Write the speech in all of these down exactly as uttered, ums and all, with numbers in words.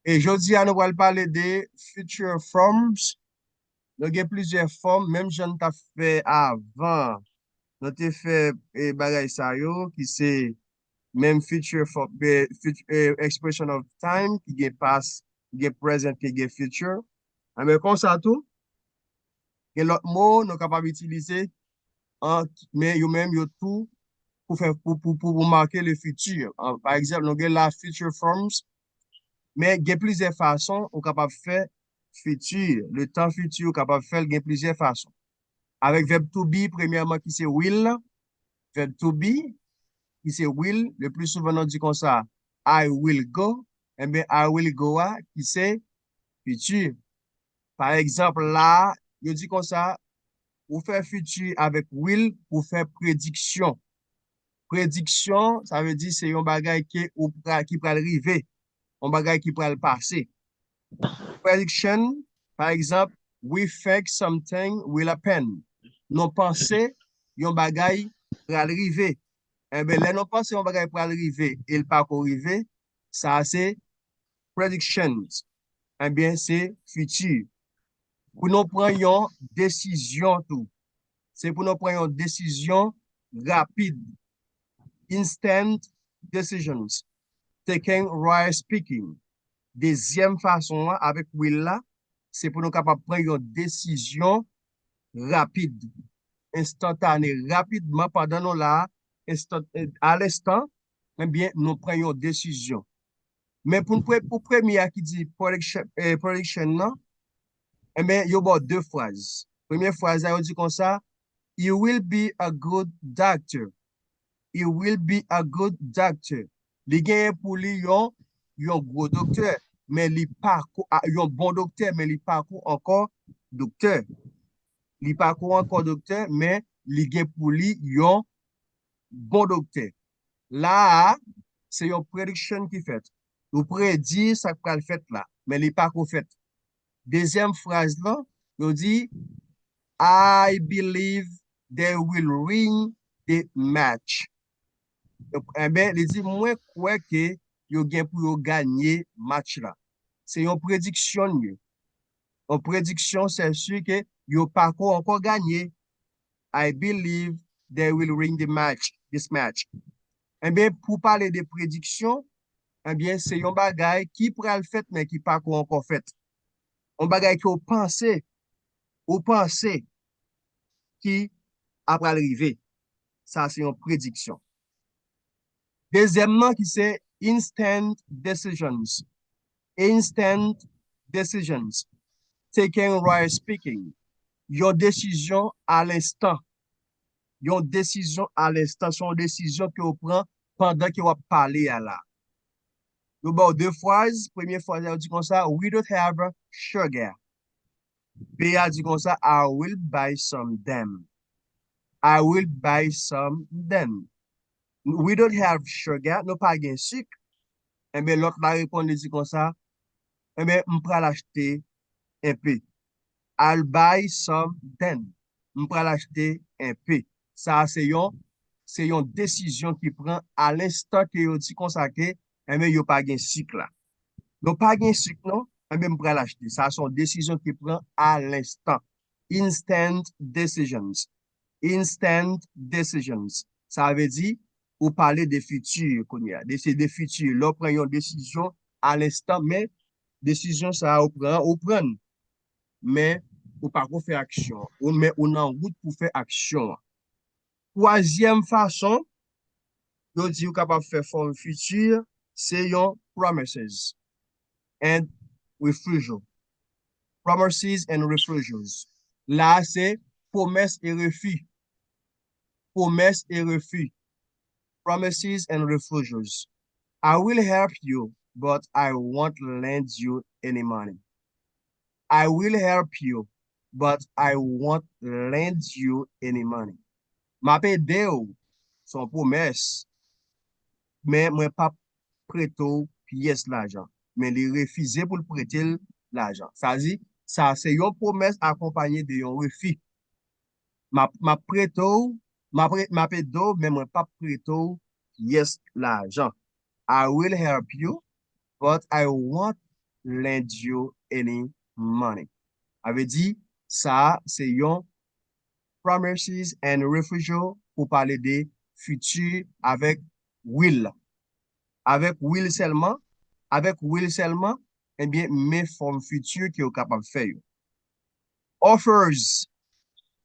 E jodi a, nou pral pale de future forms. Nou gen plizyè fòm, menm jan n t ap fè avan. Nou te fè e, bagay sa yo, ki se menm future form, e, fut- e, expression of time, ki gen past, ki gen present, ki gen future. Enben, konsa tou, gen lòt mo nou kapab itilize, an, men yo menm yo tou pou fè, pou, pou, pou, pou make le futur. An, pa egzanp, nou gen la future forms, men gen plizyè fason ou kapab fè futur. Le temps futur, ou kapab fè l gen plizyè fason. Avèk verb to be, premyèman, ki se will. Verb to be, ki se will. Le pli souvan, nou di konsa, I will go. Enben, I will go a, ki se futur. Pa egzanp, la a, yo di konsa, ou fè futur avèk will pou fè prediksyon. Prediksyon, sa vle di se yon bagay ke ou pra, ki pral rive, yon bagay ki pral pase. Prediction, pa egzanp, we think something will happen. Nou panse yon bagay pral rive. Enben, lè nou panse yon bagay pral rive e l pako rive, sa se predictions. Enben, se futur. Pou nou pran yon desizyon tou. Se pou nou pran yon desizyon rapid. Instant decisions taken while speaking. Dezyèm fason an avèk will la, se pou nou kapab pran yon desizyon rapid, enstantane, rapidman pandan nou la, instant, a lenstan, ebyen, nou pran yon desizyon. Men pou, n pre- pou premye a ki di prediction, eh, prediction nan, enben, yo ba w de fraz. Premye fraz la, yo di konsa, "He will be a good doctor." "He will be a good doctor." Li genyen pou li yon, yon gwo doktè, men li pako, a, yon bon doktè, men li pako ankò doktè. Li pako ankò doktè, men li gen pou li yon bon doktè. La a, se yon prediction ki fèt. Ou predi sa k pral fèt la, men li pako fèt. Dezyèm fraz lan, yo di, "I believe they will win the match." Enben, li di, "Mwen kwè ke yo gen pou yo ganye match la." Se yon prediksyon l ye. Yon prediksyon, se si ke yo pako ankò ganye. "I believe they will win the match, this match." Enben, pou pale de prediksyon, enben, se yon bagay ki pral fèt, men ki pako ankò fèt. Yon bagay ke w panse, ou panse ki ap pral rive. Sa se yon prediksyon. Dezyèm nan ki se instant decisions. Instant decisions taken while speaking. Yon desizyon a lenstan. Yon desizyon a lenstan, se yon desizyon ke w pran pandan ke w ap pale a la. Yo ba w de fraz, premye fraz la yo di konsa, "We don't have sugar." B a di konsa, "I will buy some then." "I will buy some then." "We don't have sugar," nou pa gen sik. Enben, lòt la reponn, li di konsa, "Enben, m pral achte enpe." "I'll buy some then." M pral achte enpe. Sa a se yon, se yon desizyon ki pran a lenstan ke yo di konsa ke, enben, yo pa gen sik la. "Nou pa gen sik, non? Enben, m pral achte." Sa a se yon desizyon ki pran a lenstan. Instant decisions. Instant decisions. Sa vle di, ou pale de fiti kounye a. De, se de fiti. Lè w pran yon desizyon a lenstan, men desizyon sa a ou pran, ou pran l. Men ou pako fè aksyon. Ou, men ou nan wout pou fè aksyon an. Twazyèm fason, yo di ou kapab fè fòm fiti, se yon promises and refusal. Promises and refusals. La a se pwomès e refi. Pwomès e refi. Promises and refusals. "I will help you, but I won't lend you any money." "I will help you, but I won't lend you any money." "M ap ede w," se yon pwomès, "men mwen p ap prete w pyès lajan." Men li refize pou l prete l lajan. Sa di, sa se yon pwomès akonpaye de yon refi. "M ap, m ap prete w, m ap, m ap ede w, men mwen p ap prete w pyès lajan." "I will help you, but I won't lend you any money. Sa vle di, sa a se yon promises and refusal pou pale de fiti avèk will. Avèk will sèlman, avèk will sèlman, ebyen, men fòm fiti ke w kapab fè yo. Offers.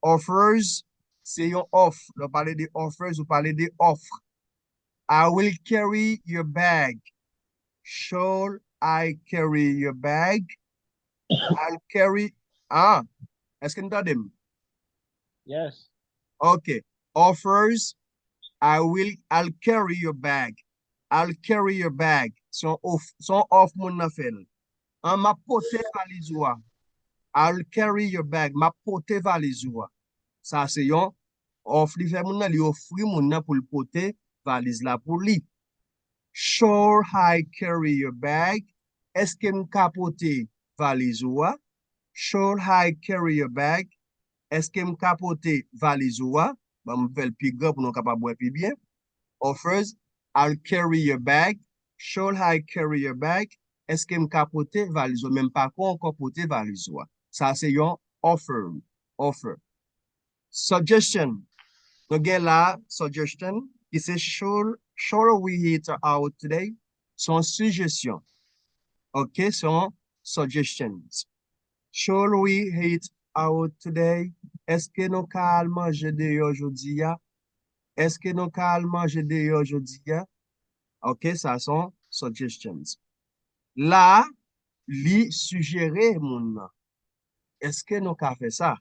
Offers, se yon òf. Lè w pale de offers, ou pale de òf. I will carry your bag. Shall I carry your bag? I'll carry. Ah, èske n tande m? Yes. Ok. Offers, I will, I'll carry your bag. I'll carry your bag. Se yon òf, se yon òf moun nan fè l. An, m ap pote valiz ou a. I'll carry your bag. M ap pote valiz ou a. Sa se yon òf li fè moun nan, li ofri moun nan pou l pote valiz la pou li. Shall I carry your bag? Èske m ka pote valiz ou a? Shall I carry your bag? Èske m ka pote valiz ou a? Ban m fè l pi gran pou nou kapab wè pi byen. Offers, I'll carry your bag. Shall I carry your bag? Èske m ka pote valiz ou? Men m pa ko ankò pote valiz ou a. Sa se yon offer. Offer. Suggestion. Nou gen la suggestion ki se shall, shall we eat out today? Se yon sijesyon. Ok, se yon suggestions. Shall we eat out today? Èske nou ka al manje deyò jodi a? Èske nou ka al manje deyò jodi a? Ok, sa se yon suggestions. La, li sijere moun nan. Èske nou ka fè sa?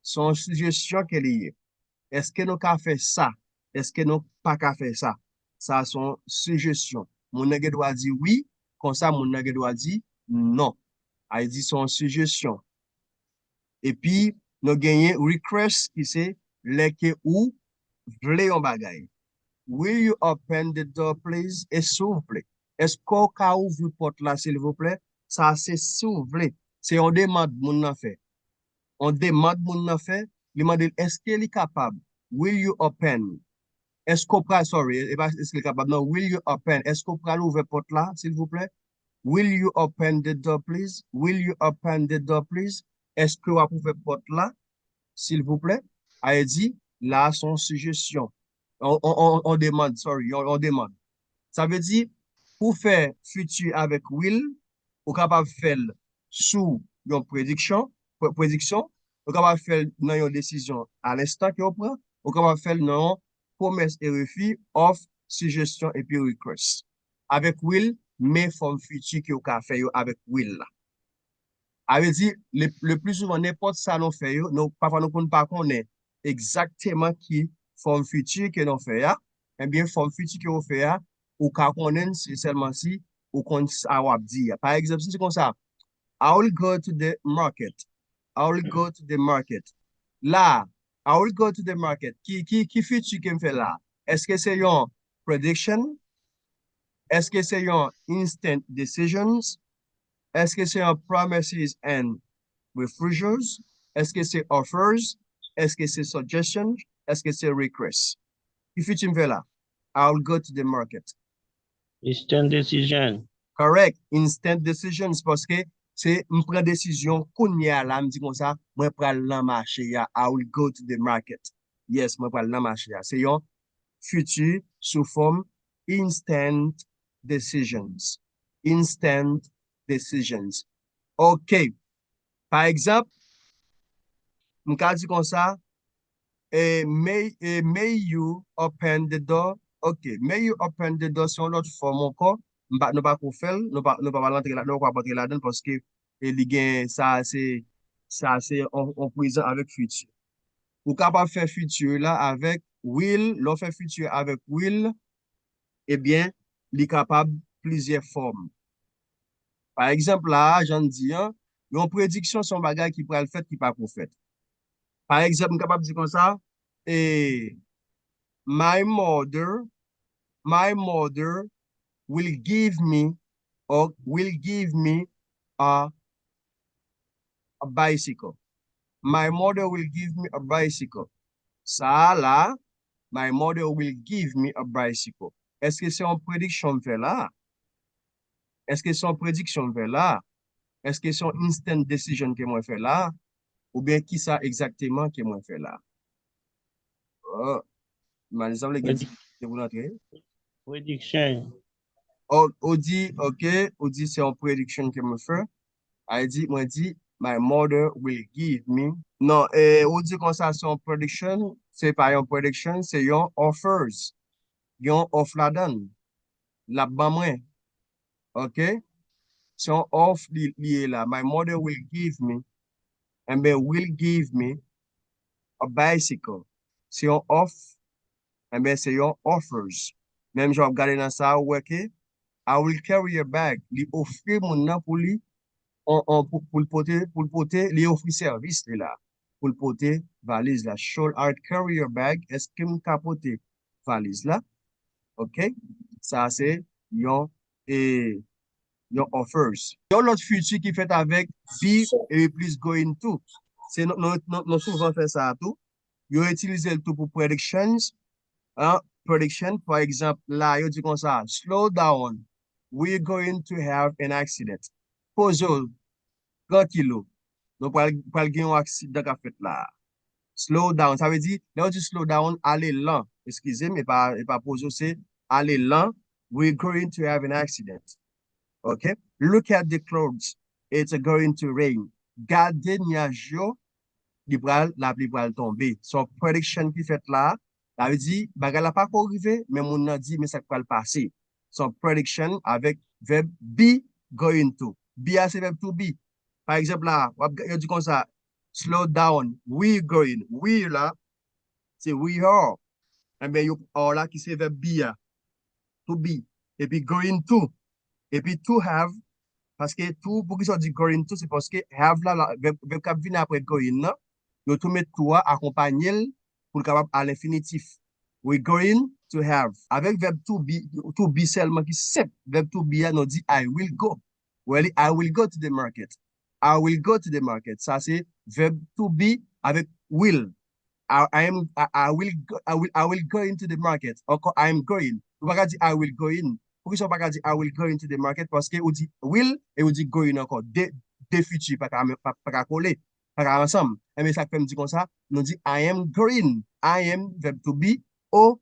Se yon sijesyon ke li ye. Èske nou ka fè sa? Èske nou pa ka fè sa? Sa se yon sijesyon. Moun nan gen dwa di wi, konsa moun nan gen dwa di non. Sa vle di se yon sijesyon. Epi, nou genyen request ki se lè ke ou vle yon bagay. Will you open the door, please? E silvouplè. Èske w ka ouvri pòt la, silvouplè? Sa se silvouplè. Se yon demann moun nan fè. Yon demann moun nan fè, li mande l, èske li kapab? Will you open? Èske w pral, sorry, e pa èske li kapab, non. Will you open? Èske w pral ouvè pòt la, silvouplè? Will you open the door, please? Will you open the door, please? Èske w ap ouvè pòt la, silvouplè? Sa vle di, la, se yon sijesyon. On, on, on, on demann, sorry, on, on demann. Sa vle di, pou fè fiti avèk will, ou kapab fè l sou yon prediksyon, pre- prediksyon, ou kapab fè l nan yon desizyon a lenstan ke w pran, ou kapab fè l nan yon pwomès e refi, òf, sijesyon epi request. Avèk will, men fòm fiti ke w ka fè yo avèk will la. Sa vle di, le, le pli souvan, nenpòt sa nou fè yo, nou, pafwa nou konn pa konnen egzakteman ki fòm fiti ke nou fè a, ebyen, fòm fiti ke ou fè a, ou ka konnen l, se sèlman si ou konn sa w ap di a. Pa egzanp, si se konsa, I will go to the market. I will go to the market. La, I will go to the market. Ki, ki, ki fiti ke m fè la? Èske se yon prediction? Èske se yon instant decisions? Èske se yon promises and refusals? Èske se offers? Èske se suggestions? Èske se requests? Ki fiti m fè la? I will go to the market. Instant decision. Correct. Instant decisions, paske se m pran desizyon kounye a la, m di konsa, mwen pral nan mache a. I will go to the market. Yes, mwen pral nan mache a. Se yon fiti sou fòm instant decisions. Instant decisions. Ok. Pa egzanp, m ka di konsa, eh, may, eh, may you open the door. Ok, may you open the door, se yon lòt fòm ankò. M pa, nou pa ko fè l, nou pa, nou pa pral antre ladan, ou pa antre ladan paske e li gen sa, se, sa se on, on prezan avèk fiti. Ou kapab fè fiti la avèk will, lè w fè fiti avèk will, ebyen, li kapab plizyè fòm. Pa egzanp la, jan n di an, yon prediksyon se yon bagay ki pral fèt, ki pa ko fèt. Pa egzanp, m kapab di konsa, eh, my mother, my mother will give me, or will give me a, a bicycle. My mother will give me a bicycle. Sa a la, my mother will give me a bicycle. Èske se yon prediksyon m fè la? Èske se yon prediksyon m fè la? Èske se yon instant decision ke mwen fè la? Oubyen kisa egzakteman ke mwen fè la? Oh, Malisanble gen difikilte pou l antre. Prediction. Ou, ou di, ok, ou di se yon prediction ke mwen fè. Ay di, mwen di, my mother will give me. Non, eh, ou di konsa se yon prediction, se pa yon prediction, se yon offers. Yon off ladan. L ap ban mwen. Ok? Se yon off li, li ye la. My mother will give me. Enben, will give me a bicycle. Se yon off. Enben, se yon offers. Menm jan w ap gade nan sa, ou wè ke I will carry your bag. Li ofri moun nan pou li, on, on, pou, pou l pote, pou l pote, li ofri sèvis li la. Pou l pote valiz la. Shall I carry your bag? Èske m ka pote valiz la? Ok? Sa se yon, e, yon offers. Yon lòt future ki fèt avèk be e plis going to. Se nou, nou, nou, nou souvan fè sa tou. Yo itilize l tou pou predictions. An, prediction, pa egzanp, la, yo di konsa, slow down, we're going to have an accident. Poze w, trankil ou. Nou pral, pral gen yon aksidan k ap fèt la. Slow down, sa vle di, lè yo di slow down, ale lan. Eskize m, e pa, e pa poze w, se ale lan. We're going to have an accident. Ok? Look at the clouds. It's going to rain. Gade nyaj yo, li pral, lapli pral tonbe. Se yon prediction ki fèt la. Sa vle di, bagay la pa ko rive, men moun nan di, men sa k pral pase. Se yon prediction avèk vèb be going to. Be a se vèb to be. Pa egzanp la, w ap, yo di konsa, slow down, we going, we la, se we are. Enben, yo are la ki se vèb be a. To be. Epi going to. Epi to have, paske to, poukisa w di going to, se paske have la, la vèb, vèb k ap vini apre going nan, yo tou met to a akonpanye l pou l kapab al enfinitif. We going to have. Avèk vèb to be, to be sèlman ki senp, vèb to be a, nou di I will go. Wè li, I will go to the market. I will go to the market. Sa se vèb to be avèk will. I, I am, I, I will go, I will, I will go into the market. Ankò, I am going. Ou pa ka di I will go in. Poukisa ou pa ka di I will go into the market? Paske ou di will e ou di going ankò. De, de future pa ka, pa, pa ka kole, pa ka ansanm. Enben, sa k fè m di konsa, nou di I am going. I am, vèb to be, au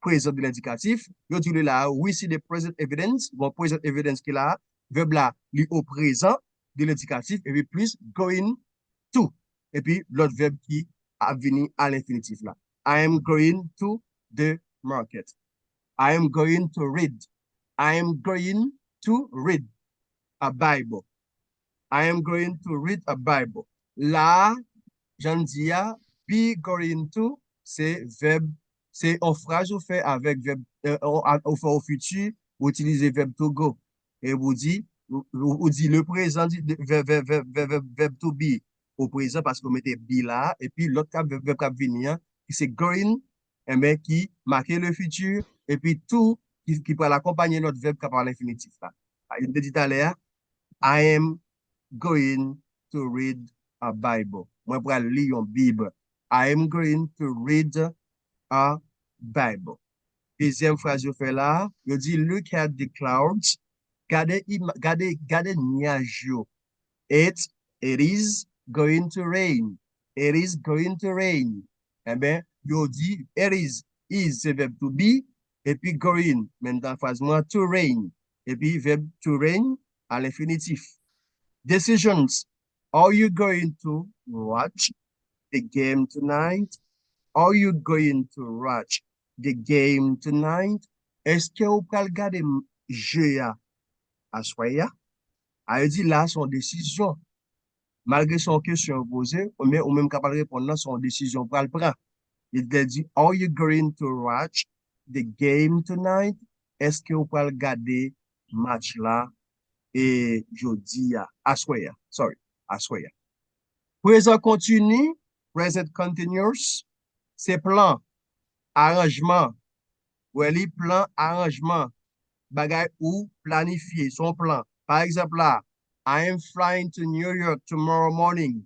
présent de l'indikatif. Yo di li la, we see the present evidence. Bon, present evidence ki la, vèb la, li au présent de l'indikatif, epi plis going to. Epi lòt vèb ki ap vini a lenfinitif la. I am going to the market. I am going to read. I am going to read a Bible. I am going to read a Bible. La, jan m di a, be going to, se vèb, se yon fraz ou fè avèk vèb, euh, ou, ou fè au futur, ou itilize vèb to go. E ou di, ou, ou, ou di le présent di, de, vèb, vèb, vèb, vèb, vèb, vèb to be au présent paske ou mete be la, epi lòt k ap, vèb, vèb k ap vini an, ki se going, enben, ki make le futur, epi to, ki, ki pral akonpanye lòt vèb k ap a lenfinitif la. Sa, m te di talè a, I am going to read a Bible. Mwen pral li yon Bib. I am going to read a Bible. Dezyèm fraz yo fè la, yo di, look at the clouds. Gade, ima- gade, gade nyaj yo. It, it is going to rain. It is going to rain. Enben, yo di, it is, is se vèb to be, epi going, menm nan fraz mwen, to rain, epi vèb to rain a lenfinitif. Decisions. Are you going to watch the game tonight? Are you going to watch the game tonight? Èske ou pral gade m- je a aswè a? A yo di la, se yon desizyon. Malgre se yon kesyon yo poze, ou men, ou menm ka pral reponn nan, se yon desizyon ou pral pran. Li te di, are you going to watch the game tonight? Èske ou pral gade match la e jodi a, aswè a, sorry, aswè a. Prezan kontini, present continuous, se plan, aranjman. Wè li, plan, aranjman. Bagay ou planifye, se yon plan. Pa egzanp la, I am flying to New York tomorrow morning.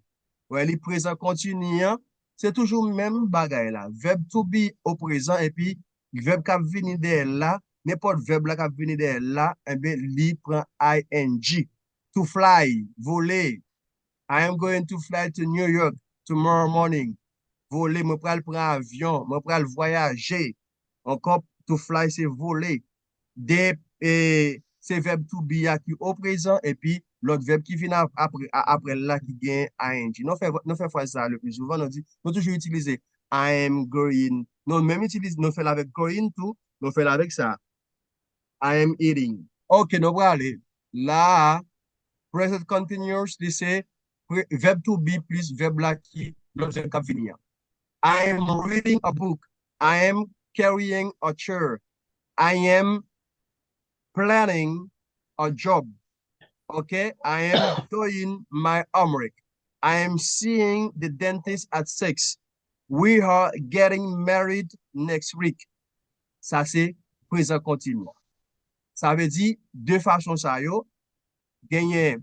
Wè li, prezan kontini an, se toujou menm bagay la. Vèb to be o prezan epi vèb k ap vini dèyè l la, nenpòt vèb la k ap vini dèyè l la, enben, li pran I N G. To fly, vole. I am going to fly to New York tomorrow morning. Vole, mwen pral pran avyon, mwen pral vwayaje. Ankò, to fly se vole. De, e, se vèb to be a ki o prezan, epi lòt vèb ki vin ap- apre, a- apre l la ki gen I N G. Nou fè, nou fè fraz sa le pli souvan, nou di, nou toujou itilize I am going. Nou menm itilize, nou fè l avèk going tou, nou fè l avèk sa. I am eating. Ok, nou prale. La, present continuous, li se pre- vèb to be plis vèb la ki lòt vèb k ap vini an. I am reading a book. I am carrying a chair. I am planning a job. Ok? I am doing my homework. I am seeing the dentist at six. We are getting married next week. Sa se prezan kontini. Sa vle di, de fason sa yo, genyen,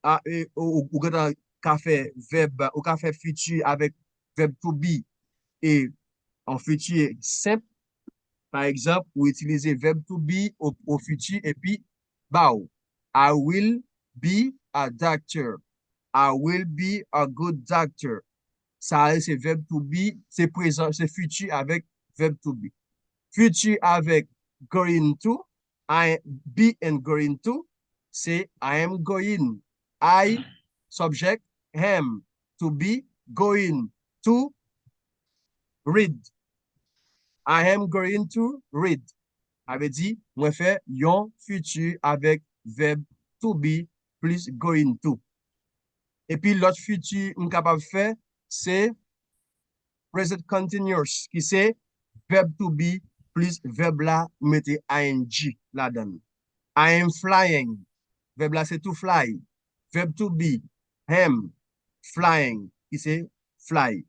a, e, ou, ou, ou gentan ka fè vèb, ou ka fè fiti avèk vèb to be e an fiti senp. Pa egzanp, ou itilize vèb to be o, o fiti epi ba w. I will be a doctor. I will be a good doctor. Sa a se vèb to be, se prezan, se fiti avèk vèb to be. Fiti avèk going to, I be and going to, se I am going. I, subject, am, to be, going, to, read. I am going to read. Sa vle di, mwen fè yon fiti avèk vèb to be plis going to. Epi lòt fiti m kapab fè, se present continuous, ki se vèb to be plis vèb la, m mete I N G ladan l. I am flying. Vèb la se to fly. Vèb to be, am flying, ki se fly.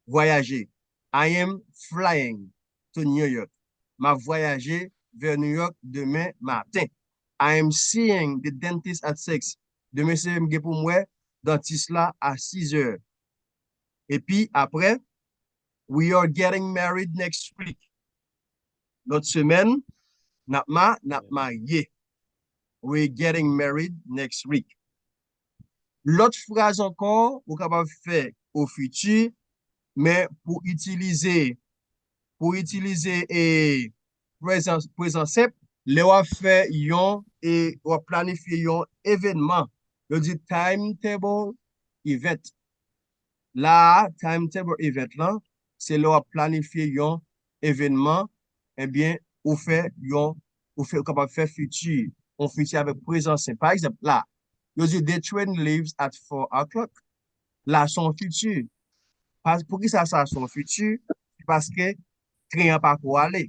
Vwayaje. I am flying to New York. M ap vwayaje vè New York demen maten. I am seeing the dentist at six. Demen se m gen pou m wè dantis la a sis è. Epi apre, we are getting married next week. Lòt semèn, n ap ma, n ap marye. We're getting married next week. Lòt fraz ankò, ou kapab fè o fiti, men pou itilize, pou itilize e prezan, prezan senp, lè w ap fè yon, e w ap planifye yon evènman, yo di timetable event. La a, timetable event lan, se lè w ap planifye yon evènman, ebyen, ou fè yon, ou fè, ou kapab fè fiti, yon fiti avèk prezan senp. Pa egzanp, la, yo di the train leaves at four o'clock. La, se yon fiti. Pa, poukisa sa se yon fiti? Se paske tren an pako ale.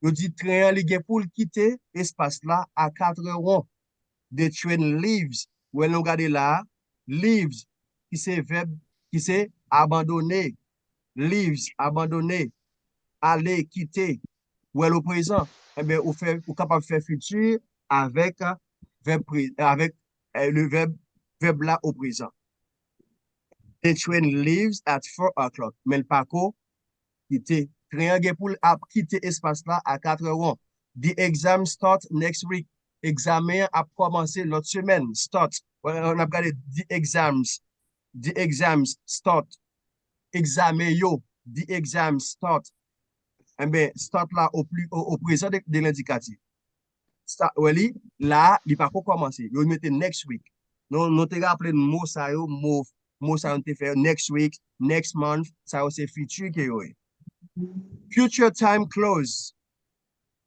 Yo di tren an, li gen pou l kite espas la a kat è won. The train leaves. Wè, lè w gade la a, leaves, ki se vèb, ki se abandone. Leaves, abandone. Ale, kite. Wè l o prezan. Ebyen, ou fè, ou kapab fè fiti avèk vèb pre, avèk, eh, le vèb, vèb la o prezan. The train leaves at four o'clock. Men l pako kite. Tren an gen pou l ap kite espas la a kat è won. The exam start next week. Egzamen an ap kòmanse lòt semèn. Start. N ap gade the exams. The exams start. Egzamen yo. The exams start. Enben, start la o pli, o, o prezan de, de lendikatif. Sa, wè li, la, li pako kòmanse. Yo mete next week. Nou, nou te raple n mo sa yo, mo, mo sa yo n te fè yo, next week, next month, sa yo se fiti ke yo ye. Future time clause.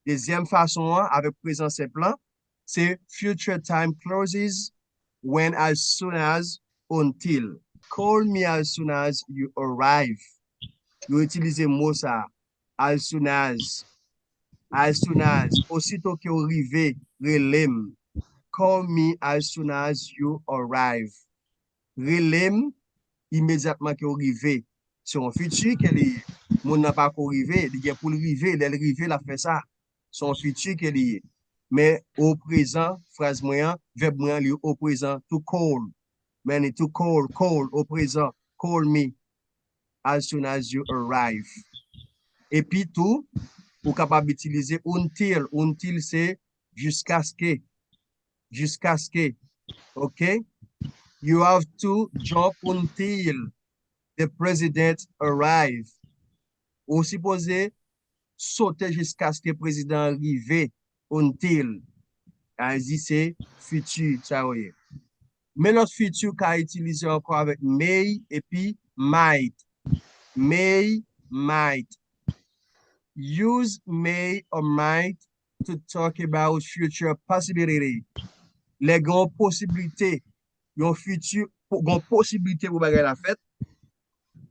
Dezyèm fason an, avèk prezan senp lan, se future time clauses, when, as soon as, until. Call me as soon as you arrive. Yo itilize mo sa a, as soon as, as soon as, osito ke w rive, rele m. Call me as soon as you arrive. Rele m imedyatman ke w rive. Se yon fiti ke li ye. Moun nan pako rive, li gen pou l rive, lè l rive, l ap fè sa. Se yon fiti ke li ye. Men o prezan, fraz mwen an, vèb mwen an, li o prezan, to call. Men li to call, call, o prezan, call me as soon as you arrive. Epi tou, ou kapab itilize until. Until se jiskaske. Jiskaske. Ok? You have to jump until the president arrive. Ou sipoze sote jiskaske prezidan an rive, until. Sa vle di se fiti sa yo ye. Men lòt fiti ou ka itilize ankò avèk may epi might. May, might. Use may or might to talk about future possibility. Lè gen yon posiblite, yon fiti, gen yon posiblite pou bagay la fèt,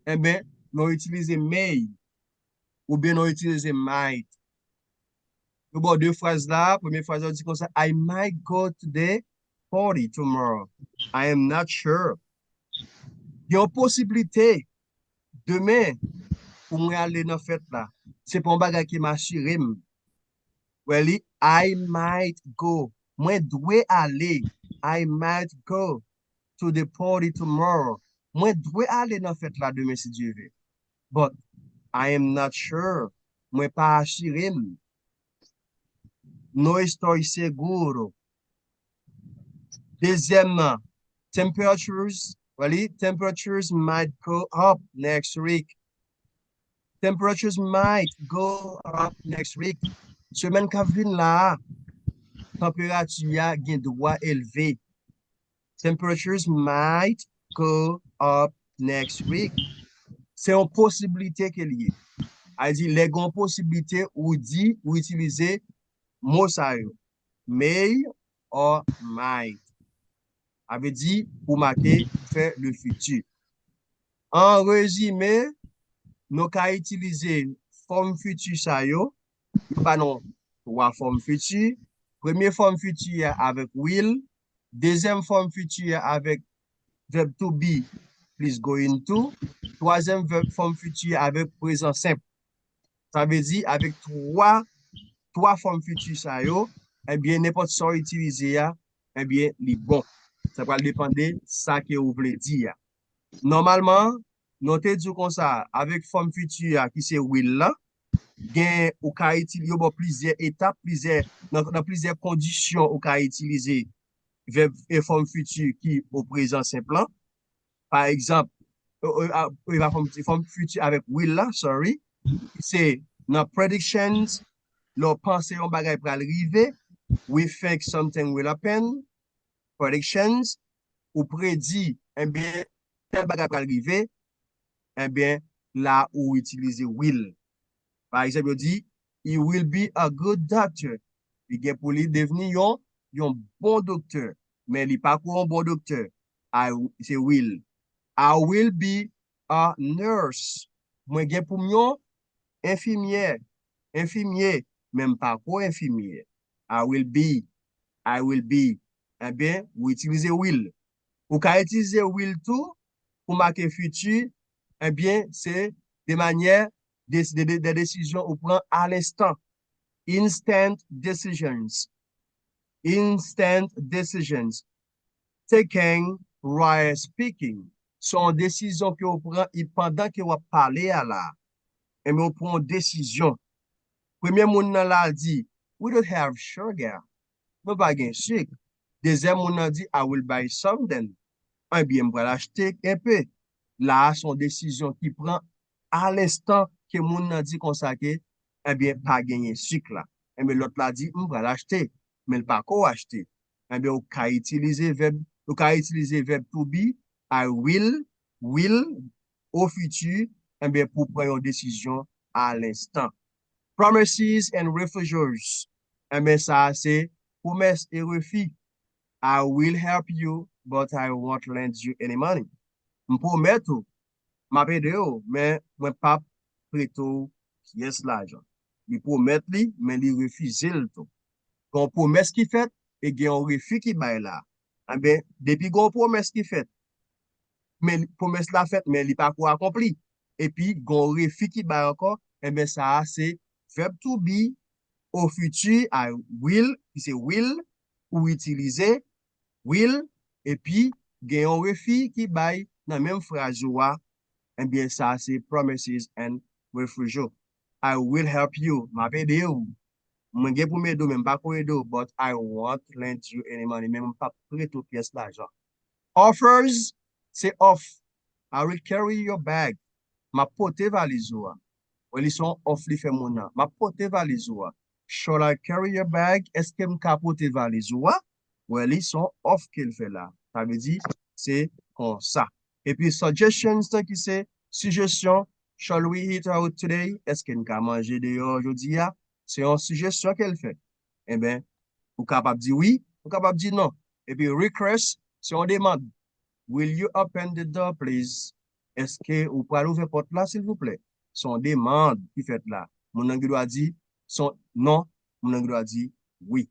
enben, nou itilize may oubyen nou itilize might. Nou ba w de fraz la, premye fraz la di konsa, I might go to the party tomorrow. I am not sure. Gen yon posiblite demen pou mwen ale nan fèt la. Se pa yon bagay ki m asire m. Wè li, I might go. Mwen dwe ale. I might go to the party tomorrow. Mwen dwe ale nan fèt la demen si Dye vle. But I am not sure. Mwen pa asire m. No estoy seguro. Dezyèm nan, temperatures, wè li, temperatures might go up next week. Temperatures might go up next week. Semèn k ap vin la a, tanperati a gen dwa elve. Temperatures might go up next week. Se yon posiblite ke l ye. A di, lè gen yon posiblite, ou di, ou itilize mo sa yo. May or might. Sa vle di, pou make fè le fiti. An rezime, nou ka itilize fòm fiti sa yo. Yo ba nou twa fòm fiti. Premye fòm fiti a avèk will. Dezyèm fòm fiti a avèk verb to be plis going to. Twazyèm vèb, fòm fiti a avèk prezan senp. Sa vle di, avèk twa, twa fòm fiti sa yo, ebyen, nenpòt sa w itilize a, ebyen, li bon. Sa pral depann de sa ke ou vle di a. Nòmalman, nou te di w konsa, avèk fòm fiti a ki se will lan, gen, ou ka itilize, yo ba w plizyè etap, plizyè, nan, nan plizyè kondisyon ou ka itilize vèb e fòm fiti ki o prezan senp lan. Pa egzanp, e, e, a, e pa fòm, fòm fiti avèk will la, sorry. Se nan predictions, lè w panse yon bagay pral rive, we think something will happen, predictions, ou predi, enben, tèl bagay pral rive, enben, la ou itilize will. Pa egzanp, yo di, he will be a good doctor. Li gen pou li devni yon, yon bon doktè. Men li pa ko yon bon doktè. I, se will. I will be a nurse. Mwen gen pou m yon enfimyè, enfimye, men m pa ko enfimyè. I will be, I will be. Enben, ou itilize will. Ou ka itilize will tou pou make fiti, enben, se de manyè de, de, de, de desizyon ou pran a lenstan. Instant decisions. Instant decisions. Taking while speaking. Se yon desizyon ke w pran e pandan ke w ap pale a la. Enben, w pran yon desizyon. Premye moun nan la di, we don't have sugar. Nou pa gen sik. Dezyèm moun nan di, I will buy something. Ebyen, m pral achte enpe. La a, se yon desizyon ki pran a lenstan ke moun nan di konsa ke, ebyen, pa genyen sik la. Enben, lòt la di, m pral achte, men l pa ko achte. Enben, ou ka itilize vèb, ou ka itilize vèb to be, I will, will, o fiti, enben, pou pran yon desizyon a lenstan. Promises and refusals. Enben, sa a se pwomès e refi. I will help you, but I won't lend you any money. M pwomèt ou, m ap ede w, men mwen p ap prete w pyès lajan. Li pwomèt li, men li refize l tou. Gen yon pwomès ki fèt e gen yon refi ki bay la. Enben, depi gen yon pwomès ki fèt, men pwomès la fèt, men li pa ko akonpli. Epi, gen yon refi ki bay ankò, enben, sa a se verb to be o fiti, I will, ki se will, ou itilize, will, epi gen yon refi ki bay nan menm fraz ou a, enben, sa a se promises and refusal. I will help you, m ap ede w. Mwen gen pou m ede w, men m pa ko ede w, but I won't lend you any money, men m p ap prete w pyès lajan. Offers, se off. I will carry your bag. M ap pote valiz ou a. Wè, li se yon off li fè moun nan. M ap pote valiz ou a. Shall I carry your bag? Èske m ka pote valiz ou a? Wè, li se yon off ke l fè la. Sa vle di, se konsa. Epi suggestions nan ki se sijesyon, shall we eat out today? Èske n ka manje deyò jodi a? Se yon sijesyon ke l fè. Enben, ou kapab di wi, ou kapab di non. Epi request, se yon demann. Will you open the door, please? Èske ou pral ouvè pòt la, silvouplè? Se yon demann ki fèt la. Moun nan gen dwa di se yon non, moun nan gen dwa di wi.